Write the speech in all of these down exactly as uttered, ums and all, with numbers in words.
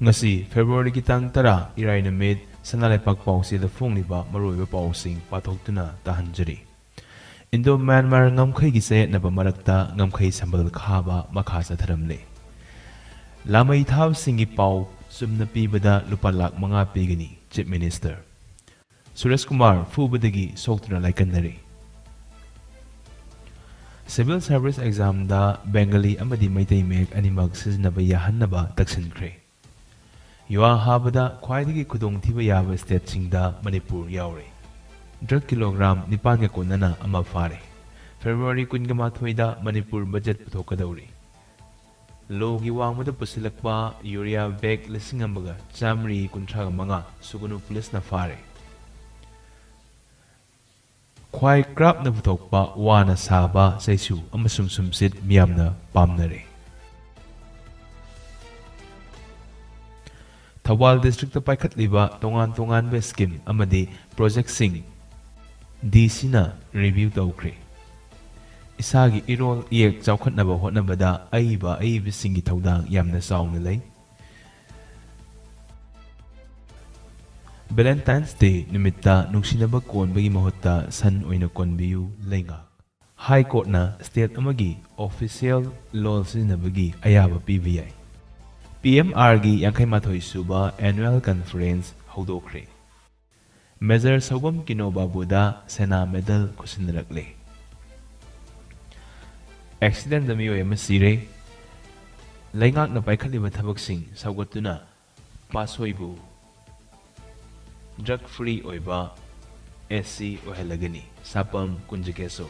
ꯉꯁꯤ ꯐꯦꯕ꯭ꯔꯨꯋꯥꯔꯤꯒꯤ ꯇꯥꯡ ꯇꯔꯥ, ꯏꯔꯥꯏ ꯅꯨꯃꯤꯠ, ꯁꯅꯥ ꯂꯩꯄꯥꯛ ꯄꯥꯎꯆꯦꯗ ꯐꯣꯡꯂꯤꯕ ꯃꯔꯨꯑꯣꯏꯕ ꯄꯥꯎꯁꯤꯡ ꯄꯥꯊꯣꯛꯇꯨꯅ ꯇꯥꯍꯟꯖꯔꯤ꯫ ꯏꯟꯗꯣ ꯃ꯭ꯌꯥꯟꯃꯥꯔ ꯉꯝꯈꯩꯒꯤ ꯆꯌꯦꯠꯅꯕ ꯃꯔꯛꯇ ꯉꯝꯈꯩ ꯁꯝꯕꯜ ꯈꯥꯕ ꯃꯈꯥ ꯆꯠꯊꯔꯝꯂꯦ꯫ ꯂꯥꯃꯩ ꯊꯥꯕꯁꯤꯡꯒꯤ ꯄꯥꯎ ꯆꯨꯝꯅ ꯄꯤꯕꯗ ꯂꯨꯄꯥ ꯂꯥꯈ ꯃꯉꯥ ꯄꯤꯒꯅꯤ, ꯆꯤꯐ ꯃꯤꯅꯤꯁꯇꯔ꯫ ꯁꯨꯔꯦꯁ ꯀꯨꯃꯥꯔ ꯐꯨꯕꯗꯒꯤ ꯁꯣꯛꯇꯨꯅ ꯂꯥꯏꯀꯠꯅꯔꯤ꯫ ꯁꯤꯚꯤꯜ ꯁꯥꯔꯚꯤꯁ ꯑꯦꯛꯖꯥꯝꯗ ꯕꯦꯡꯒꯂꯤ ꯑꯃꯗꯤ ꯃꯩꯇꯩ ꯃꯌꯦꯛ ꯑꯅꯤꯃꯛ ꯁꯤꯖꯤꯟꯅꯕ ꯌꯥꯍꯟꯅꯕ ꯇꯛꯁꯤꯟꯈ꯭ꯔꯦ꯫ ꯌꯨꯍꯥ ꯍꯥꯕꯗ ꯈ꯭ꯋꯥꯏꯗꯒꯤ ꯈꯨꯗꯣꯡꯊꯤꯕ ꯌꯥꯕ ꯁ꯭ꯇꯦꯠꯁꯤꯡꯗ ꯃꯅꯤꯄꯨꯔ ꯌꯥꯎꯔꯦ꯫ ꯗ꯭ꯔꯒ ꯀꯤꯂꯣꯒ꯭ꯔꯥꯝ ꯅꯤꯄꯥꯟꯒ ꯀꯣꯟꯅꯅ ꯑꯃ ꯐꯥꯔꯦ꯫ ꯐꯦꯕ꯭ꯔꯨꯋꯥꯔꯤ ꯀꯨꯟꯒ ꯃꯥꯊꯣꯏꯗ ꯃꯅꯤꯄꯨꯔ ꯕꯖꯦꯠ ꯄꯨꯊꯣꯛꯀꯗꯧꯔꯤ꯫ ꯂꯣꯒꯤ ꯋꯥꯡꯃꯗ ꯄꯨꯁꯤꯜꯂꯛꯄ ꯌꯨꯔꯤꯌꯥ ꯕꯦꯒ ꯂꯤꯁꯤꯡ ꯑꯃꯒ ꯆꯥꯃꯔꯤ ꯀꯨꯟꯊ꯭ꯔꯥꯒ ꯃꯉꯥ ꯁꯨꯒꯅꯨ ꯄꯨꯂꯤꯁꯅ ꯐꯥꯔꯦ꯫ ꯈ꯭ꯋꯥꯏ ꯀ꯭ꯔꯥꯞꯅ ꯄꯨꯊꯣꯛꯄ ꯋꯥꯅ ꯁꯥꯕ ꯆꯩꯁꯨ ꯑꯃꯁꯨꯡ ꯁꯨꯝꯆꯤꯠ ꯃꯤꯌꯥꯝꯅ ꯄꯥꯝꯅꯔꯦ꯫ ꯊꯧꯕꯥꯜ ꯗꯤꯁꯇ꯭ꯔꯤꯛꯇ ꯄꯥꯏꯈꯠꯂꯤꯕ ꯇꯣꯉꯥꯟ ꯇꯣꯉꯥꯟꯕ ꯁ꯭ꯀꯤꯝ ꯑꯃꯗꯤ ꯄ꯭ꯔꯣꯖꯦꯛꯁꯤꯡ ꯗꯤ ꯁꯤꯅ ꯔꯤꯚ꯭ꯌꯨ ꯇꯧꯈ꯭ꯔꯦ꯫ ꯏꯁꯥꯒꯤ ꯏꯔꯣꯜ ꯏꯌꯦꯛ ꯆꯥꯎꯈꯠꯅꯕ ꯍꯣꯠꯅꯕꯗ ꯑꯏꯕ ꯑꯏꯕꯁꯤꯡꯒꯤ ꯊꯧꯗꯥꯡ ꯌꯥꯝꯅ ꯆꯥꯎꯅ ꯂꯩ꯫ ꯚꯦꯂꯦꯟꯇꯥꯏꯟꯁ ꯗꯦ ꯅꯨꯃꯤꯠꯇ ꯅꯨꯡꯁꯤꯅꯕ ꯀꯣꯟꯕꯒꯤ ꯃꯍꯨꯠꯇ ꯁꯟ ꯑꯣꯏꯅ ꯀꯣꯟꯕꯤꯌꯨ, ꯂꯩꯉꯥꯛ꯫ ꯍꯥꯏ ꯀꯣꯔꯠꯅ ꯁ꯭ꯇꯦꯠ ꯑꯃꯒꯤ ꯑꯣꯐꯤꯁꯤꯌꯦꯜ ꯂꯣꯜ ꯁꯤꯖꯤꯟꯅꯕꯒꯤ ꯑꯌꯥꯕ ꯄꯤꯕ ꯌꯥꯏ꯫ ꯄꯤ ꯑꯦꯝ ꯑꯥꯔꯒꯤ ꯌꯥꯡꯈꯩ ꯃꯥꯊꯣꯏ ꯁꯨꯕ ꯑꯦꯅꯨꯋꯦꯜ ꯀꯟꯐꯔꯦꯟꯁ ꯍꯧꯗꯣꯛꯈ꯭ꯔꯦ꯫ ꯃꯦꯖꯔ ꯁꯧꯕꯝ ꯀꯤꯅꯣ ꯕꯥꯕꯨꯗ ꯁꯦꯅꯥ ꯃꯦꯗꯜ ꯈꯨꯠꯁꯤꯟꯅꯔꯛꯂꯦ꯫ ꯑꯦꯛꯁꯤꯗꯦꯟꯗ ꯃꯤꯑꯣꯏ ꯑꯃ ꯁꯤꯔꯦ꯫ ꯂꯩꯉꯥꯛꯅ ꯄꯥꯏꯈꯠꯂꯤꯕ ꯊꯕꯛꯁꯤꯡ ꯁꯧꯒꯠꯇꯨꯅ ꯄꯥꯠꯁꯣꯏꯕꯨ ꯗ꯭ꯔꯒ ꯐ꯭ꯔꯤ ꯑꯣꯏꯕ ꯑꯦꯁ ꯁꯤ ꯑꯣꯏꯍꯜꯂꯒꯅꯤ, ꯁꯥꯄꯝ ꯀꯨꯟꯖꯀꯦꯁꯣ꯫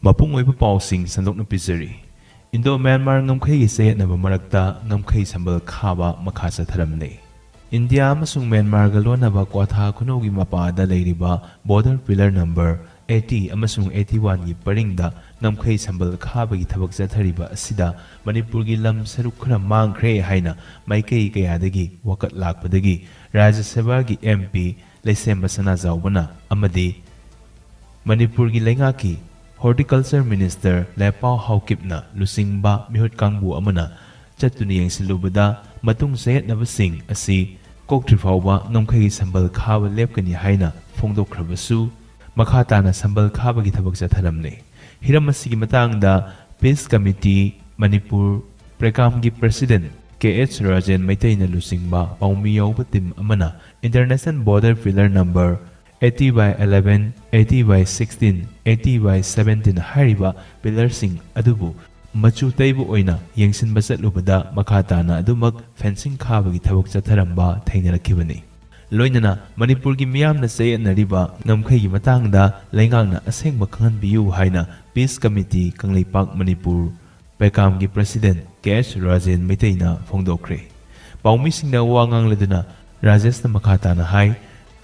ꯃꯄꯨꯡ ꯑꯣꯏꯕ ꯄꯥꯎꯁꯤꯡ ꯁꯟꯗꯣꯛꯅ ꯄꯤꯖꯔꯤ꯫ ꯏꯟꯗꯣ ꯃ꯭ꯌꯥꯟꯃꯥꯔ ꯉꯝꯈꯩꯒꯤ ꯆꯌꯦꯠꯅꯕ ꯃꯔꯛꯇ ꯉꯝꯈꯩ ꯁꯝꯕꯜ ꯈꯥꯕ ꯃꯈꯥ ꯆꯠꯊꯔꯝꯂꯦ꯫ ꯏꯟꯗꯤꯌꯥ ꯑꯃꯁꯨꯡ ꯃ꯭ꯌꯥꯟꯃꯥꯔꯒ ꯂꯣꯟꯅꯕ ꯀ꯭ꯋꯥꯊꯥ ꯈꯨꯅꯧꯒꯤ ꯃꯄꯥꯗ ꯂꯩꯔꯤꯕ ꯕꯣꯔꯗꯔ ꯄꯤꯂꯔ ꯅꯝꯕꯔ ꯑꯦꯇꯤ ꯑꯃꯁꯨꯡ ꯑꯦꯇꯤ ꯋꯥꯟꯒꯤ ꯄꯔꯤꯡꯗ ꯉꯝꯈꯩ ꯁꯝꯕꯜ ꯈꯥꯕꯒꯤ ꯊꯕꯛ ꯆꯠꯊꯔꯤꯕ ꯑꯁꯤꯗ ꯃꯅꯤꯄꯨꯔꯒꯤ ꯂꯝ ꯁꯔꯨꯛ ꯈꯔ ꯃꯥꯡꯈ꯭ꯔꯦ ꯍꯥꯏꯅ ꯃꯥꯏꯀꯩ ꯀꯌꯥꯗꯒꯤ ꯋꯥꯀꯠ ꯂꯥꯛꯄꯗꯒꯤ ꯔꯥꯖ꯭ꯌ ꯁꯚꯥꯒꯤ ꯑꯦꯝ ꯄꯤ ꯂꯩꯁꯦꯝꯕ ꯁꯅꯥꯖꯥꯎꯕꯅ ꯑꯃꯗꯤ ꯃꯅꯤꯄꯨꯔꯒꯤ ꯂꯩꯉꯥꯛꯀꯤ Horticulture Minister ꯂꯦꯄꯥꯎ ꯍꯥꯎꯀꯤꯞꯅ ꯂꯨꯆꯤꯡꯕ ꯃꯤꯍꯨꯠ ꯀꯥꯡꯕꯨ ꯑꯃꯅ ꯆꯠꯇꯨꯅ ꯌꯦꯡꯁꯤꯜꯂꯨꯕꯗ ꯃꯇꯨꯡ ꯆꯌꯦꯠꯅꯕꯁꯤꯡ ꯑꯁꯤ ꯀꯣꯛꯇ꯭ꯔꯤ ꯐꯥꯎꯕ ꯉꯝꯈꯩꯒꯤ ꯁꯝꯕꯜ ꯈꯥꯕ ꯂꯦꯞꯀꯅꯤ ꯍꯥꯏꯅ ꯐꯣꯡꯗꯣꯛꯈ꯭ꯔꯕꯁꯨ, ꯃꯈꯥ ꯇꯥꯅ ꯁꯝꯕꯜ ꯈꯥꯕꯒꯤ ꯊꯕꯛ ꯆꯠꯊꯔꯝꯂꯦ꯫ ꯍꯤꯔꯝ ꯑꯁꯤꯒꯤ ꯃꯇꯥꯡꯗ Peace Committee Manipur ꯄ꯭ꯔꯦꯀꯥꯝꯒꯤ President K H Rajen ꯃꯩꯇꯩꯅ ꯂꯨꯆꯤꯡꯕ ꯄꯥꯎꯃꯤ ꯌꯥꯎꯕ ꯇꯤꯝ ꯑꯃꯅ International Border Pillar Number eighty by eleven, eighty by sixteen, eighty by seventeen ꯍꯥꯏꯔꯤꯕ ꯄꯤꯂꯔꯁꯤꯡ ꯑꯗꯨꯕꯨ ꯃꯆꯨ ꯇꯩꯕ ꯑꯣꯏꯅ ꯌꯦꯡꯁꯤꯟꯕ ꯆꯠꯂꯨꯕꯗ ꯃꯈꯥ ꯇꯥꯅ ꯑꯗꯨꯃꯛ ꯐꯦꯟꯁꯤꯡ ꯈꯥꯕꯒꯤ ꯊꯕꯛ ꯆꯠꯊꯔꯝꯕ ꯊꯦꯡꯅꯔꯛꯈꯤꯕꯅꯤ꯫ ꯂꯣꯏꯅꯅ ꯃꯅꯤꯄꯨꯔꯒꯤ ꯃꯤꯌꯥꯝꯅ ꯆꯌꯦꯠꯅꯔꯤꯕ ꯉꯝꯈꯩꯒꯤ ꯃꯇꯥꯡꯗ ꯂꯩꯉꯥꯛꯅ ꯑꯁꯦꯡꯕ ꯈꯪꯍꯟꯕꯤꯌꯨ ꯍꯥꯏꯅ Peace Committee ꯀꯪꯂꯩꯄꯥꯛ ꯃꯅꯤꯄꯨꯔ ꯄꯦꯀꯥꯝꯒꯤ President ꯀꯦ ꯑꯩꯆ ꯔꯥꯖꯦꯟ ꯃꯩꯇꯩꯅ ꯐꯣꯡꯗꯣꯛꯈ꯭ꯔꯦ꯫ ꯄꯥꯎꯃꯤꯁꯤꯡꯅ ꯋꯥ ꯉꯥꯡꯂꯗꯨꯅ ꯔꯥꯖꯦꯁꯅ ꯃꯈꯥ ꯇꯥꯅ ꯍꯥꯏ,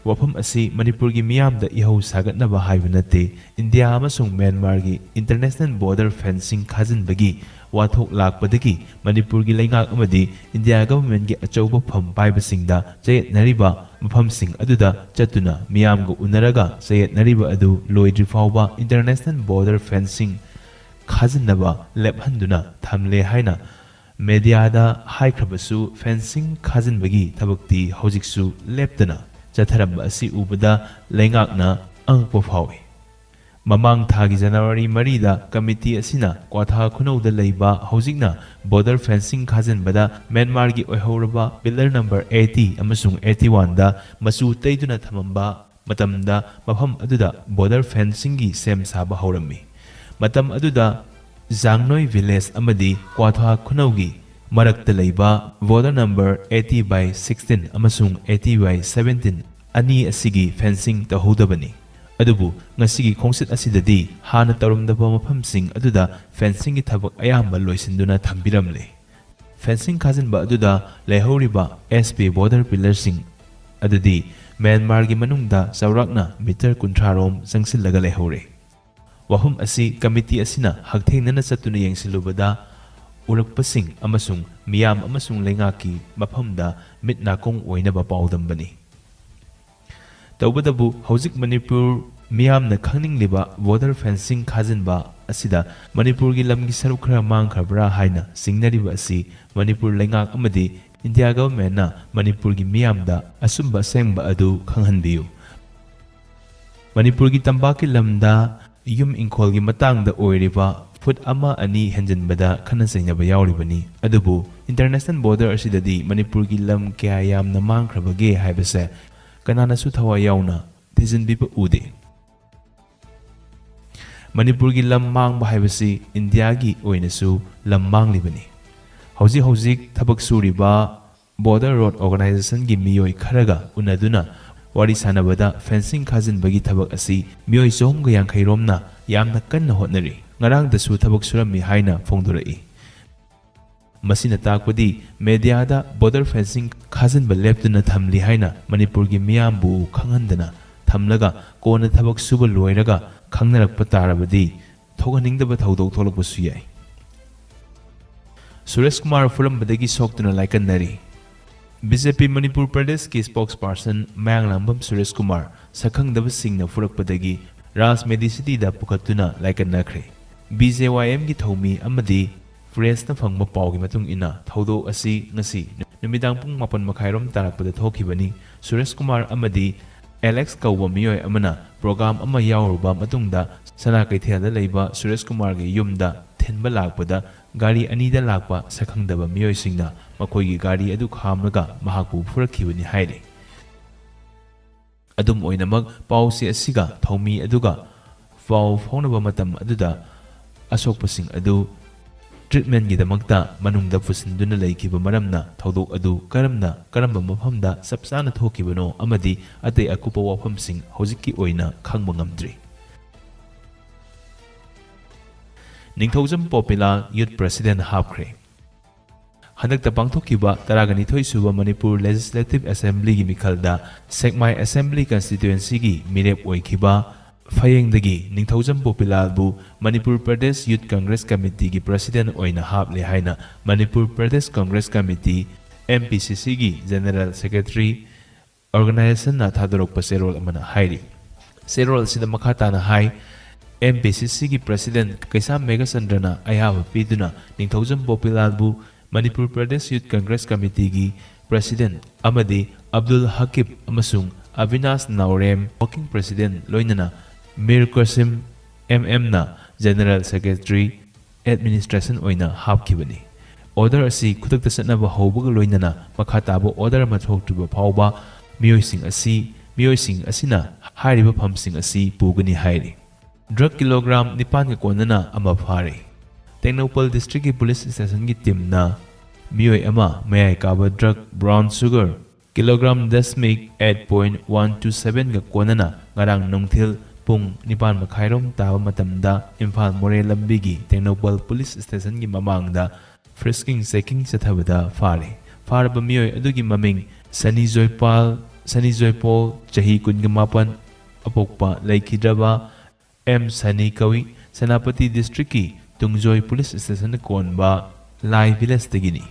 ꯋꯥꯐꯝ ꯑꯁꯤ ꯃꯅꯤꯄꯨꯔꯒꯤ ꯃꯤꯌꯥꯝꯗ ꯏꯍꯧ ꯁꯥꯒꯠꯅꯕ ꯍꯥꯏꯕ ꯅꯠꯇꯦ꯫ ꯏꯟꯗꯤꯌꯥ ꯑꯃꯁꯨꯡ ꯃ꯭ꯌꯥꯟꯃꯥꯔꯒꯤ International Border Fencing ꯈꯥꯖꯤꯟꯕꯒꯤ ꯋꯥꯊꯣꯛ ꯂꯥꯛꯄꯗꯒꯤ ꯃꯅꯤꯄꯨꯔꯒꯤ ꯂꯩꯉꯥꯛ ꯑꯃꯗꯤ ꯏꯟꯗꯤꯌꯥ ꯒꯚꯔꯟꯃꯦꯟꯠꯀꯤ ꯑꯆꯧꯕ ꯐꯝ ꯄꯥꯏꯕꯁꯤꯡꯗ ꯆꯌꯦꯠꯅꯔꯤꯕ ꯃꯐꯝꯁꯤꯡ ꯑꯗꯨꯗ ꯆꯠꯇꯨꯅ ꯃꯤꯌꯥꯝꯒ ꯎꯅꯔꯒ ꯆꯌꯦꯠꯅꯔꯤꯕ ꯑꯗꯨ ꯂꯣꯏꯗ꯭ꯔꯤ ꯐꯥꯎꯕ International Border Fencing ꯈꯥꯖꯤꯟꯅꯕ ꯂꯦꯞꯍꯟꯗꯨꯅ ꯊꯝꯂꯦ ꯍꯥꯏꯅ ꯃꯦꯗꯤꯌꯥꯗ ꯍꯥꯏꯈ꯭ꯔꯕꯁꯨ, ꯐꯦꯟꯁꯤꯡ ꯈꯥꯖꯤꯟꯕꯒꯤ ꯊꯕꯛꯇꯤ ꯍꯧꯖꯤꯛꯁꯨ ꯂꯦꯞꯇꯅ ꯆꯠꯊꯔꯝꯕ ꯑꯁꯤ ꯎꯕꯗ ꯂꯩꯉꯥꯛꯅ ꯑꯉꯛꯄ ꯐꯥꯎꯏ꯫ ꯃꯃꯥꯡ ꯊꯥꯒꯤ ꯖꯅꯋꯥꯔꯤ ꯃꯔꯤꯗ ꯀꯃꯤꯇꯤ ꯑꯁꯤꯅ ꯀ꯭ꯋꯥꯊꯥ ꯈꯨꯅꯧꯗ ꯂꯩꯕ ꯍꯧꯖꯤꯛꯅ ꯕꯣꯔꯗꯔ ꯐꯦꯟꯁꯤꯡ ꯈꯥꯖꯤꯟꯕꯗ ꯃ꯭ꯌꯥꯟꯃꯥꯔꯒꯤ ꯑꯣꯏꯍꯧꯔꯕ ꯄꯤꯂꯔ ꯅꯝꯕꯔ ꯑꯩꯠꯇꯤ ꯑꯃꯁꯨꯡ ꯑꯩꯠꯇꯤ ꯋꯥꯟꯗ ꯃꯆꯨ ꯇꯩꯗꯨꯅ ꯊꯝꯃꯝꯕ ꯃꯇꯝꯗ ꯃꯐꯝ ꯑꯗꯨꯗ ꯕꯣꯔꯗꯔ ꯐꯦꯟꯁꯤꯡꯒꯤ ꯁꯦꯝ ꯁꯥꯕ ꯍꯧꯔꯝꯃꯤ꯫ ꯃꯇꯝ ꯑꯗꯨꯗ ꯖꯥꯡꯅꯣꯏ ꯚꯤꯂꯦꯖ ꯑꯃꯗꯤ ꯀ꯭ꯋꯥꯊꯥ ꯈꯨꯅꯧꯒꯤ ꯃꯔꯛꯇ ꯂꯩꯕ border number eighty by sixteen ꯑꯃꯁꯨꯡ ꯑꯩꯠꯇꯤ by seventeen ꯑꯅꯤ ꯑꯁꯤꯒꯤ ꯐꯦꯟꯁꯤꯡ ꯇꯧꯍꯧꯗꯕꯅꯤ꯫ ꯑꯗꯨꯕꯨ ꯉꯁꯤꯒꯤ ꯈꯣꯡꯆꯠ ꯑꯁꯤꯗꯗꯤ ꯍꯥꯟꯅ ꯇꯧꯔꯝꯗꯕ ꯃꯐꯝꯁꯤꯡ ꯑꯗꯨꯗ ꯐꯦꯟꯁꯤꯡꯒꯤ ꯊꯕꯛ ꯑꯌꯥꯝꯕ ꯂꯣꯏꯁꯤꯟꯗꯨꯅ ꯊꯝꯕꯤꯔꯝꯂꯦ꯫ ꯐꯦꯟꯁꯤꯡ ꯈꯥꯖꯤꯟꯕ ꯑꯗꯨꯗ ꯂꯩꯍꯧꯔꯤꯕ ꯑꯦꯁ ꯄꯤ ꯕꯣꯔꯗꯔ ꯄꯤꯂꯔꯁꯤꯡ ꯑꯗꯨꯗꯤ ꯃ꯭ꯌꯥꯟꯃꯥꯔꯒꯤ ꯃꯅꯨꯡꯗ ꯆꯥꯎꯔꯥꯛꯅ ꯃꯤꯇꯔ ꯀꯨꯟꯊ꯭ꯔꯥ ꯔꯣꯝ ꯆꯪꯁꯤꯜꯂꯒ ꯂꯩꯍꯧꯔꯦ꯫ ꯋꯥꯐꯝ ꯑꯁꯤ ꯀꯃꯤꯇꯤ ꯑꯁꯤꯅ ꯍꯛꯊꯦꯡꯅꯅ ꯆꯠꯇꯨꯅ ꯌꯦꯡꯁꯤꯜꯂꯨꯕꯗ ꯎꯔꯛꯄꯁꯤꯡ ꯑꯃꯁꯨꯡ ꯃꯤꯌꯥꯝ ꯑꯃꯁꯨꯡ ꯂꯩꯉꯥꯛꯀꯤ ꯃꯐꯝꯗ ꯃꯤꯠ ꯅꯥꯀꯣꯡ ꯑꯣꯏꯅꯕ ꯄꯥꯎꯗꯝꯕꯅꯤ꯫ ꯇꯧꯕꯇꯕꯨ ꯍꯧꯖꯤꯛ ꯃꯅꯤꯄꯨꯔ ꯃꯤꯌꯥꯝꯅ ꯈꯪꯅꯤꯡꯂꯤꯕ ꯕꯣꯔꯗꯔ ꯐꯦꯟꯁꯤꯡ ꯈꯥꯖꯤꯟꯕ ꯑꯁꯤꯗ ꯃꯅꯤꯄꯨꯔꯒꯤ ꯂꯝꯒꯤ ꯁꯔꯨꯛ ꯈꯔ ꯃꯥꯡꯈ꯭ꯔꯕ꯭ꯔꯥ ꯍꯥꯏꯅ ꯆꯤꯡꯅꯔꯤꯕ ꯑꯁꯤ ꯃꯅꯤꯄꯨꯔ ꯂꯩꯉꯥꯛ ꯑꯃꯗꯤ ꯏꯟꯗꯤꯌꯥ ꯒꯚꯔꯟꯃꯦꯟꯠꯅ ꯃꯅꯤꯄꯨꯔꯒꯤ ꯃꯤꯌꯥꯝꯗ ꯑꯆꯨꯝꯕ ꯑꯁꯦꯡꯕ ꯑꯗꯨ ꯈꯪꯍꯟꯕꯤꯌꯨ꯫ ꯃꯅꯤꯄꯨꯔꯒꯤ ꯇꯝꯄꯥꯛꯀꯤ ꯂꯝꯗ ꯌꯨꯝ ꯏꯪꯈꯣꯜꯒꯤ ꯃꯇꯥꯡꯗ ꯑꯣꯏꯔꯤꯕ ꯐꯨꯠ ꯑꯃ ꯑꯅꯤ ꯍꯦꯟꯖꯤꯟꯕꯗ ꯈꯠꯅ ꯆꯩꯅꯕ ꯌꯥꯎꯔꯤꯕꯅꯤ꯫ ꯑꯗꯨꯕꯨ ꯏꯟꯇꯔꯅꯦꯁꯅꯦꯜ ꯕꯣꯔꯗꯔ ꯑꯁꯤꯗꯗꯤ ꯃꯅꯤꯄꯨꯔꯒꯤ ꯂꯝ ꯀꯌꯥ ꯌꯥꯝꯅ ꯃꯥꯡꯈ꯭ꯔꯕꯒꯦ ꯍꯥꯏꯕꯁꯦ ꯀꯅꯥꯅꯁꯨ ꯊꯋꯥꯏ ꯌꯥꯎꯅ ꯊꯤꯖꯤꯟꯕꯤꯕ ꯎꯗꯦ꯫ ꯃꯅꯤꯄꯨꯔꯒꯤ ꯂꯝ ꯃꯥꯡꯕ ꯍꯥꯏꯕꯁꯤ ꯏꯟꯗꯤꯌꯥꯒꯤ ꯑꯣꯏꯅꯁꯨ ꯂꯝ ꯃꯥꯡꯂꯤꯕꯅꯤ꯫ ꯍꯧꯖꯤꯛ ꯍꯧꯖꯤꯛ ꯊꯕꯛ ꯁꯨꯔꯤꯕ ꯕꯣꯔꯗꯔ ꯔꯣꯗ ꯑꯣꯔꯒꯅꯥꯏꯖꯦꯁꯟꯒꯤ ꯃꯤꯑꯣꯏ ꯈꯔꯒ ꯎꯅꯗꯨꯅ ꯋꯥꯔꯤ ꯁꯥꯟꯅꯕꯗ ꯐꯦꯟꯁꯤꯡ ꯈꯥꯖꯤꯟꯕꯒꯤ ꯊꯕꯛ ꯑꯁꯤ ꯃꯤꯑꯣꯏ ꯆꯍꯨꯝꯒ ꯌꯥꯡꯈꯩ ꯔꯣꯝꯅ ꯌꯥꯝꯅ ꯀꯟꯅ ꯍꯣꯠꯅꯔꯤ꯫ ꯉꯔꯥꯡꯗꯁꯨ ꯊꯕꯛ ꯁꯨꯔꯝꯃꯤ ꯍꯥꯏꯅ ꯐꯣꯡꯗꯣꯔꯛꯏ꯫ ꯃꯁꯤꯅ ꯇꯥꯛꯄꯗꯤ ꯃꯦꯗꯤꯌꯥꯗ ꯕꯣꯔꯗꯔ ꯐꯦꯟꯁꯤꯡ ꯈꯥꯖꯤꯟꯕ ꯂꯦꯞꯇꯨꯅ ꯊꯝꯂꯤ ꯍꯥꯏꯅ ꯃꯅꯤꯄꯨꯔꯒꯤ ꯃꯤꯌꯥꯝꯕꯨ ꯈꯪꯍꯟꯗꯅ ꯊꯝꯂꯒ ꯀꯣꯟꯅ ꯊꯕꯛ ꯁꯨꯕ ꯂꯣꯏꯔꯒ ꯈꯪꯅꯔꯛꯄ ꯇꯥꯔꯕꯗꯤ ꯊꯣꯛꯍꯟꯅꯤꯡꯗꯕ ꯊꯧꯗꯣꯛ ꯊꯣꯛꯂꯛꯄꯁꯨ ꯌꯥꯏ꯫ ꯁꯨꯔꯦꯁ ꯀꯨꯃꯥꯔ ꯐꯨꯔꯝꯕꯗꯒꯤ ꯁꯣꯛꯇꯨꯅ ꯂꯥꯏꯀꯠꯅꯔꯤ꯫ ꯕꯤ ꯖꯦ ꯄꯤ ꯃꯅꯤꯄꯨꯔ ꯄ꯭ꯔꯗꯦꯁꯀꯤ ꯁ꯭ꯄꯣꯛꯁ ꯄꯥꯔꯁꯟ ꯃꯌꯥꯡꯂꯥꯡꯕꯝ ꯁꯨꯔꯦꯁ ꯀꯨꯃꯥꯔ ꯁꯛꯈꯪꯗꯕꯁꯤꯡꯅ ꯐꯨꯔꯛꯄꯗꯒꯤ ꯔꯥꯖ ꯃꯦꯗꯤꯁꯤꯇꯤꯗ ꯄꯨꯈꯠꯇꯨꯅ ꯂꯥꯏꯀꯠꯅꯈ꯭ꯔꯦ꯫ ꯕꯤ ꯖꯦ ꯋꯥꯏ ꯑꯦꯝꯒꯤ ꯊꯧꯃꯤ ꯑꯃꯗꯤ ꯄ꯭ꯔꯦꯁꯅ ꯐꯪꯕ ꯄꯥꯎꯒꯤ ꯃꯇꯨꯡ ꯏꯟꯅ ꯊꯧꯗꯣꯛ ꯑꯁꯤ ꯉꯁꯤ ꯅꯨꯃꯤꯗꯥꯡ ꯄꯨꯡ ꯃꯥꯄꯟ ꯃꯈꯥꯏꯔꯣꯝ ꯇꯥꯔꯛꯄꯗ ꯊꯣꯛꯈꯤꯕꯅꯤ꯫ ꯁꯨꯔꯦꯁ ꯀꯨꯃꯥꯔ ꯑꯃꯗꯤ ꯑꯦꯂꯦꯛꯁ ꯀꯧꯕ ꯃꯤꯑꯣꯏ ꯑꯃꯅ ꯄ꯭ꯔꯣꯒ꯭ꯔꯥꯝ ꯑꯃ ꯌꯥꯎꯔꯨꯕ ꯃꯇꯨꯡꯗ ꯁꯅꯥ ꯀꯩꯊꯦꯜꯗ ꯂꯩꯕ ꯁꯨꯔꯦꯁ ꯀꯨꯃꯥꯔꯒꯤ ꯌꯨꯝꯗ ꯊꯤꯟꯕ ꯂꯥꯛꯄꯗ ꯒꯥꯔꯤ ꯑꯅꯤꯗ ꯂꯥꯛꯄ ꯁꯛꯈꯪꯗꯕ ꯃꯤꯑꯣꯏꯁꯤꯡꯅ ꯃꯈꯣꯏꯒꯤ ꯒꯥꯔꯤ ꯑꯗꯨ ꯈꯥꯝꯂꯒ ꯃꯍꯥꯛꯄꯨ ꯐꯨꯔꯛꯈꯤꯕꯅꯤ ꯍꯥꯏꯔꯤ꯫ ꯑꯗꯨꯝ ꯑꯣꯏꯅꯃꯛ, ꯄꯥꯎꯆꯦ ꯑꯁꯤꯒ ꯊꯧꯃꯤ ꯑꯗꯨꯒ ꯄꯥꯎ ꯐꯥꯎꯅꯕ ꯃꯇꯝ ꯑꯗꯨꯗ ꯑꯁꯣꯛꯄꯁꯤꯡ ꯑꯗꯨ ꯇ꯭ꯔꯤꯠꯃꯦꯟꯒꯤꯗꯃꯛꯇ ꯃꯅꯨꯡꯗ ꯄꯨꯁꯤꯟꯗꯨꯅ ꯂꯩꯈꯤꯕ ꯃꯔꯝꯅ ꯊꯧꯗꯣꯛ ꯑꯗꯨ ꯀꯔꯝꯅ, ꯀꯔꯝꯕ ꯃꯐꯝꯗ ꯆꯞ ꯆꯥꯅ ꯊꯣꯛꯈꯤꯕꯅꯣ ꯑꯃꯗꯤ ꯑꯇꯩ ꯑꯀꯨꯞꯄ ꯋꯥꯐꯝꯁꯤꯡ ꯍꯧꯖꯤꯛꯀꯤ ꯑꯣꯏꯅ ꯈꯪꯕ ꯉꯝꯗ꯭ꯔꯤ꯫ ꯅꯤꯡꯊꯧꯖꯝ ꯄꯣꯄꯤꯂꯥ ꯌꯨꯠ ꯄ꯭ꯔꯦꯁꯤꯗꯦꯟꯠ ꯍꯥꯞꯈ꯭ꯔꯦ꯫ ꯍꯟꯗꯛꯇ ꯄꯥꯡꯊꯣꯛꯈꯤꯕ ꯇꯔꯥꯒ ꯅꯤꯊꯣꯏ ꯁꯨꯕ ꯃꯅꯤꯄꯨꯔ Legislative Assemblyꯒꯤ ꯃꯤꯈꯜꯗ ꯁꯦꯛꯃꯥꯏ Assembly Constituencyꯒꯤ ꯃꯤꯔꯦꯞ ꯑꯣꯏꯈꯤꯕ ꯐꯌꯦꯡꯗꯒꯤ ꯅꯤꯡꯊꯧꯖꯝ ꯄꯣꯄꯤꯂꯥꯜꯕꯨ Manipur Pradesh Youth Congress Committeeꯒꯤ President ꯑꯣꯏꯅ ꯍꯥꯞꯂꯦ ꯍꯥꯏꯅ Manipur Pradesh Congress Committee, MPCCꯒꯤ General Secretary, Organizationꯅ ꯊꯥꯗꯣꯔꯛꯄ ꯆꯦꯔꯣꯜ ꯑꯃꯅ ꯍꯥꯏꯔꯤ꯫ ꯆꯦꯔꯣꯜ ꯑꯁꯤꯗ ꯃꯈꯥ ꯇꯥꯅ ꯍꯥꯏ, MPCCꯒꯤ President ꯀꯩꯁꯥꯝ ꯃꯦꯘꯆꯟꯗ꯭ꯔꯅ ꯑꯌꯥꯕ ꯄꯤꯗꯨꯅ ꯅꯤꯡꯊꯧꯖꯝ ꯄꯣꯄꯤꯂꯥꯜꯕꯨ Manipur Pradesh Youth Congress Committeeꯒꯤ President ꯑꯃꯗꯤ ꯑꯕꯗꯨꯜ ꯍꯀꯤꯕ ꯑꯃꯁꯨꯡ ꯑꯕꯤꯅꯥꯁ ꯅꯥꯎꯔꯦꯝ Working President, ꯂꯣꯏꯅꯅ ꯃꯤꯔ ꯀꯥꯁꯤꯝ MMꯅ General Secretary, Administration ꯑꯣꯏꯅ ꯍꯥꯞꯈꯤꯕꯅꯤ꯫ Order ꯑꯁꯤ ꯈꯨꯗꯛꯇ ꯆꯠꯅꯕ ꯍꯧꯕꯒ ꯂꯣꯏꯅꯅ ꯃꯈꯥ ꯇꯥꯕ order ꯑꯃ ꯊꯣꯛꯇ꯭ꯔꯤꯕ ꯐꯥꯎꯕ ꯃꯤꯑꯣꯏꯁꯤꯡ ꯑꯁꯤ, ꯃꯤꯑꯣꯏꯁꯤꯡ ꯑꯁꯤꯅ ꯍꯥꯏꯔꯤꯕ ꯐꯝꯁꯤꯡ ꯑꯁꯤ ꯄꯨꯒꯅꯤ ꯍꯥꯏꯔꯤ꯫ Drug kilogram ꯅꯤꯄꯥꯟꯒ ꯀꯣꯟꯅꯅ ꯑꯃ ꯐꯥꯔꯦ꯫ ꯇꯦꯡꯅꯧꯄꯜ Districtꯀꯤ Police Stationꯒꯤ teamꯅ ꯃꯤꯑꯣꯏ ꯑꯃ ꯃꯌꯥꯏ ꯀꯥꯕ drug brown sugar kilogram ꯗꯁꯃꯤꯛ eight point one two sevenꯒ ꯀꯣꯟꯅꯅ ꯉꯔꯥꯡ ꯅꯨꯡꯊꯤꯜ ꯄꯨꯡ ꯅꯤꯄꯥꯟ ꯃꯈꯥꯏꯔꯣꯝ ꯇꯥꯕ ꯃꯇꯝꯗ ꯏꯝꯐꯥꯜ ꯃꯣꯔꯦ ꯂꯝꯕꯤꯒꯤ ꯇꯦꯡꯅꯧꯄꯜ Police Stationꯒꯤ ꯃꯃꯥꯡꯗ frisking checking ꯆꯠꯊꯕꯗ ꯐꯥꯔꯦ꯫ ꯐꯥꯔꯕ ꯃꯤꯑꯣꯏ ꯑꯗꯨꯒꯤ ꯃꯃꯤꯡ ꯁꯅꯤ ꯖꯣꯏꯄꯥꯜ, ꯁꯅꯤ ꯖꯣꯏꯄꯣꯜ, ꯆꯍꯤ ꯀꯨꯟꯒ ꯃꯥꯄꯟ, ꯑꯄꯣꯛꯄ ꯂꯩꯈꯤꯗ꯭ꯔꯕ ꯑꯦꯝ ꯁꯅꯤ ꯀꯧꯏ꯫ ꯁꯦꯅꯥꯄꯇꯤ Districtꯀꯤ ꯇꯨꯡꯖꯣꯏ Police Stationꯗ ꯀꯣꯟꯕ ꯂꯥꯏ Villageꯇꯒꯤꯅꯤ꯫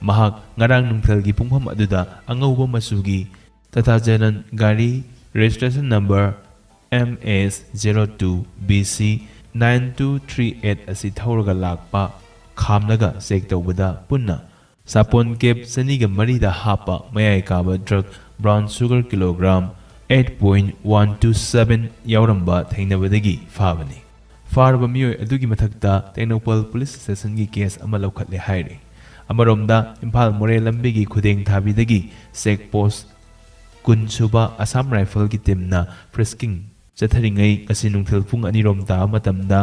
ꯃꯍꯥꯛ ꯉꯔꯥꯡ ꯅꯨꯡꯊꯤꯜꯒꯤ ꯄꯨꯡꯐꯝ ꯑꯗꯨꯗ ꯑꯉꯧꯕ ꯃꯆꯨꯒꯤ Tata Zenon ꯒꯥꯔꯤ registration number M S zero two B C nine two three eight ꯑꯁꯤ ꯊꯧꯔꯒ ꯂꯥꯛꯄ ꯈꯥꯝꯂꯒ check ꯇꯧꯕꯗ ꯄꯨꯟꯅ ꯁꯥꯄꯣꯟ ꯀꯦꯞ ꯆꯅꯤꯒ ꯃꯔꯤꯗ ꯍꯥꯞꯄ ꯃꯌꯥꯏ ꯀꯥꯕ drug brown sugar kilogram eight point one two seven ꯌꯥꯎꯔꯝꯕ ꯊꯦꯡꯅꯕꯗꯒꯤ ꯐꯥꯕꯅꯤ꯫ ꯐꯥꯔꯕ ꯃꯤꯑꯣꯏ ꯑꯗꯨꯒꯤ ꯃꯊꯛꯇ ꯇꯦꯡꯅꯧꯄꯜ Police Stationꯒꯤ case ꯑꯃ ꯂꯧꯈꯠꯂꯦ ꯍꯥꯏꯔꯤ꯫ ꯑꯃꯔꯣꯝꯗ ꯏꯝꯐꯥꯜ ꯃꯣꯔꯦ ꯂꯝꯕꯤꯒꯤ ꯈꯨꯗꯦꯡ ꯊꯥꯕꯤꯗꯒꯤ check post ꯀꯨꯟ ꯁꯨꯕ Assam Rifleꯒꯤ teamꯅ frisking ꯆꯠꯊꯔꯤꯉꯩ ꯉꯁꯤ ꯅꯨꯡꯊꯤꯜ ꯄꯨꯡ ꯑꯅꯤꯔꯣꯝ ꯇꯥꯕ ꯃꯇꯝꯗ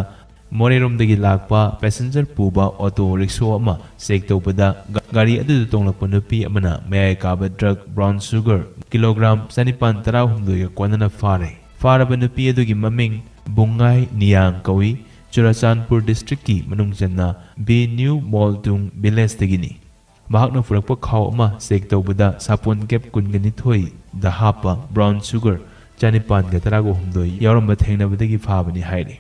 ꯃꯣꯔꯦꯔꯣꯝꯗꯒꯤ ꯂꯥꯛꯄ passenger ꯄꯨꯕ auto rickshaw ꯑꯃ check ꯇꯧꯕꯗ ꯒ-, ꯒꯥꯔꯤ ꯑꯗꯨꯗ ꯇꯣꯡꯂꯛꯄ ꯅꯨꯄꯤ ꯑꯃꯅ ꯃꯌꯥꯏ ꯀꯥꯕ drug brown sugar kilogram ꯆꯅꯤꯄꯥꯟ ꯇꯔꯥꯍꯨꯝꯗꯣꯏꯒ ꯀꯣꯟꯅꯅ ꯐꯥꯔꯦ꯫ ꯐꯥꯔꯕ ꯅꯨꯄꯤ ꯑꯗꯨꯒꯤ ꯃꯃꯤꯡ ꯕꯨꯡꯉꯥꯏ ꯅꯤꯌꯥꯡ ꯀꯧꯏ꯫ ꯆꯨꯔꯥꯆꯥꯟꯄꯨꯔ Districtꯀꯤ ꯃꯅꯨꯡ ꯆꯟꯅ ꯕꯤ ꯅ꯭ꯌꯨ ꯃꯣꯜꯇꯨꯡ Villageꯇꯒꯤꯅꯤ꯫ ꯃꯍꯥꯛꯅ ꯄꯨꯔꯛꯄ ꯈꯥꯎ ꯑꯃ ꯆꯦꯛ ꯇꯧꯕꯗ ꯁꯥꯄꯣꯟ ꯀꯦꯞ ꯀꯨꯟꯒ ꯅꯤꯊꯣꯏꯗ ꯍꯥꯞꯄ ꯕ꯭ꯔꯥꯎꯟ ꯁꯨꯒꯔ ꯆꯅꯤꯄꯥꯟꯒ ꯇꯔꯥꯒ ꯍꯨꯝꯗꯣꯏ ꯌꯥꯎꯔꯝꯕ ꯊꯦꯡꯅꯕꯗꯒꯤ ꯐꯥꯕꯅꯤ ꯍꯥꯏꯔꯤ꯫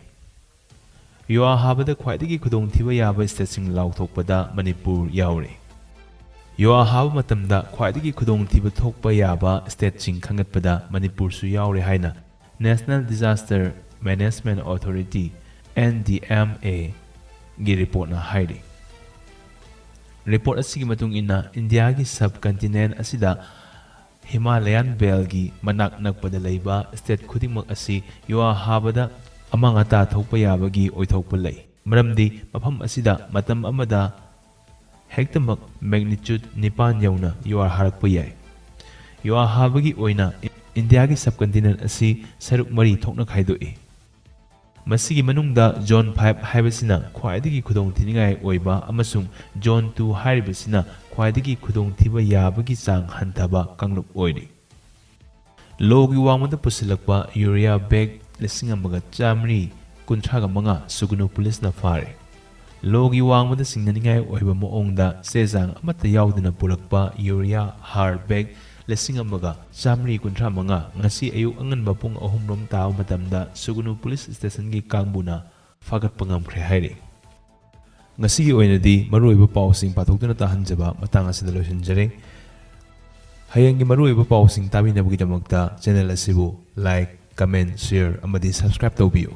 ꯌꯨꯋꯥ ꯍꯥꯕꯗ ꯈ꯭ꯋꯥꯏꯗꯒꯤ ꯈꯨꯗꯣꯡꯊꯤꯕ ꯌꯥꯕ ꯁ꯭ꯇꯦꯠꯁꯤꯡ ꯂꯥꯎꯊꯣꯛꯄꯗ ꯃꯅꯤꯄꯨꯔ ꯌꯥꯎꯔꯤ꯫ ꯌꯨꯋꯥ ꯍꯥꯕ ꯃꯇꯝꯗ ꯈ꯭ꯋꯥꯏꯗꯒꯤ ꯈꯨꯗꯣꯡꯊꯤꯕ ꯊꯣꯛꯄ ꯌꯥꯕ ꯁ꯭ꯇꯦꯠꯁꯤꯡ ꯈꯟꯒꯠꯄꯗ ꯃꯅꯤꯄꯨꯔꯁꯨ ꯌꯥꯎꯔꯦ ꯍꯥꯏꯅ National Disaster Management Authority, N D M A, ꯒꯤ ꯔꯤꯄꯣꯔꯠꯅ ꯍꯥꯏꯔꯤ꯫ ꯔꯤꯄꯣꯔꯠ ꯑꯁꯤꯒꯤ ꯃꯇꯨꯡ ꯏꯟꯅ, ꯏꯟꯗꯤꯌꯥꯒꯤ ꯁꯕ ꯀꯟꯇꯤꯅꯦꯟ ꯑꯁꯤꯗ ꯍꯤꯃꯥꯂꯌꯥꯟ ꯕꯦꯜꯒꯤ ꯃꯅꯥꯛ ꯅꯛꯄꯗ ꯂꯩꯕ ꯁ꯭ꯇꯦꯠ ꯈꯨꯗꯤꯡꯃꯛ ꯑꯁꯤ ꯌꯨꯋꯥ ꯍꯥꯕꯗ ꯑꯃꯥꯡ ꯑꯇꯥ ꯊꯣꯛꯄ ꯌꯥꯕꯒꯤ ꯑꯣꯏꯊꯣꯛꯄ ꯂꯩ, ꯃꯔꯝꯗꯤ ꯃꯐꯝ ꯑꯁꯤꯗ ꯃꯇꯝ ꯑꯃꯗ ꯍꯦꯛꯇꯃꯛ ꯃꯦꯒꯅꯤꯆꯨꯠ ꯅꯤꯄꯥꯟ ꯌꯧꯅ ꯌꯨꯋꯥ ꯍꯥꯔꯛꯄ ꯌꯥꯏ꯫ ꯌꯨꯋꯥ ꯍꯥꯕꯒꯤ ꯑꯣꯏꯅ ꯏꯟꯗꯤꯌꯥꯒꯤ ꯁꯕ ꯀꯟꯇꯤꯅꯦꯟ ꯑꯁꯤ ꯁꯔꯨꯛ ꯃꯔꯤ ꯊꯣꯛꯅ ꯈꯥꯏꯗꯣꯛꯏ꯫ ꯃꯁꯤꯒꯤ ꯃꯅꯨꯡꯗ ꯖꯣꯟ ꯐꯥꯏꯚ ꯍꯥꯏꯕꯁꯤꯅ ꯈ꯭ꯋꯥꯏꯗꯒꯤ ꯈꯨꯗꯣꯡꯊꯤꯅꯤꯡꯉꯥꯏ ꯑꯣꯏꯕ ꯑꯃꯁꯨꯡ ꯖꯣꯟ ꯇꯨ ꯍꯥꯏꯔꯤꯕꯁꯤꯅ ꯈ꯭ꯋꯥꯏꯗꯒꯤ ꯈꯨꯗꯣꯡꯊꯤꯕ ꯌꯥꯕꯒꯤ ꯆꯥꯡ ꯍꯟꯊꯕ ꯀꯥꯡꯂꯨꯞ ꯑꯣꯏꯔꯤ꯫ ꯂꯣꯒꯤ ꯋꯥꯡꯃꯗ ꯄꯨꯁꯤꯜꯂꯛꯄ ꯌꯨꯔꯤꯌꯥ ꯕꯦꯒ ꯂꯤꯁꯤꯡ ꯑꯃꯒ ꯆꯥꯃꯔꯤ ꯀꯨꯟꯊ꯭ꯔꯥꯒ ꯃꯉꯥ ꯁꯨꯒꯅꯨ ꯄꯨꯂꯤꯁꯅ ꯐꯥꯔꯦ꯫ ꯂꯣꯒꯤ ꯋꯥꯡꯃꯗ ꯆꯤꯡꯅꯅꯤꯡꯉꯥꯏ ꯑꯣꯏꯕ ꯃꯑꯣꯡꯗ ꯆꯦ ꯆꯥꯡ ꯑꯃꯠꯇ ꯌꯥꯎꯗꯅ ꯄꯨꯔꯛꯄ ꯌꯨꯔꯤꯌꯥ ꯍꯥꯔ ꯕꯦꯒ ꯂꯤꯁꯤꯡ ꯑꯃꯒ ꯆꯥꯃꯔꯤ ꯀꯨꯟꯊ꯭ꯔꯥ ꯃꯉꯥ ꯉꯁꯤ ꯑꯌꯨꯛ ꯑꯉꯟꯕ ꯄꯨꯡ ꯑꯍꯨꯝ ꯔꯣꯝ ꯇꯥꯕ ꯃꯇꯝꯗ ꯁꯨꯒꯅꯨ ꯄꯨꯂꯤꯁ ꯁ꯭ꯇꯦꯁꯟꯒꯤ ꯀꯥꯡꯕꯨꯅ ꯐꯥꯒꯠꯄ ꯉꯝꯈ꯭ꯔꯦ ꯍꯥꯏꯔꯤ꯫ ꯉꯁꯤꯒꯤ ꯑꯣꯏꯅꯗꯤ ꯃꯔꯨꯑꯣꯏꯕ ꯄꯥꯎꯁꯤꯡ ꯄꯥꯊꯣꯛꯇꯨꯅ ꯇꯥꯍꯟꯖꯕ ꯃꯇꯥꯡ ꯑꯁꯤꯗ ꯂꯣꯏꯁꯤꯟꯖꯔꯦ꯫ ꯍꯌꯦꯡꯒꯤ ꯃꯔꯨꯑꯣꯏꯕ ꯄꯥꯎꯁꯤꯡ ꯇꯥꯕꯤꯅꯕꯒꯤꯗꯃꯛꯇ ꯆꯦꯅꯦꯜ ꯑꯁꯤꯕꯨ ꯂꯥꯏꯛ, ꯀꯃꯦꯟ, ꯁꯤꯌꯔ ꯑꯃꯗꯤ ꯁꯕꯁꯀ꯭ꯔꯥꯏꯕ ꯇꯧꯕꯤꯌꯨ꯫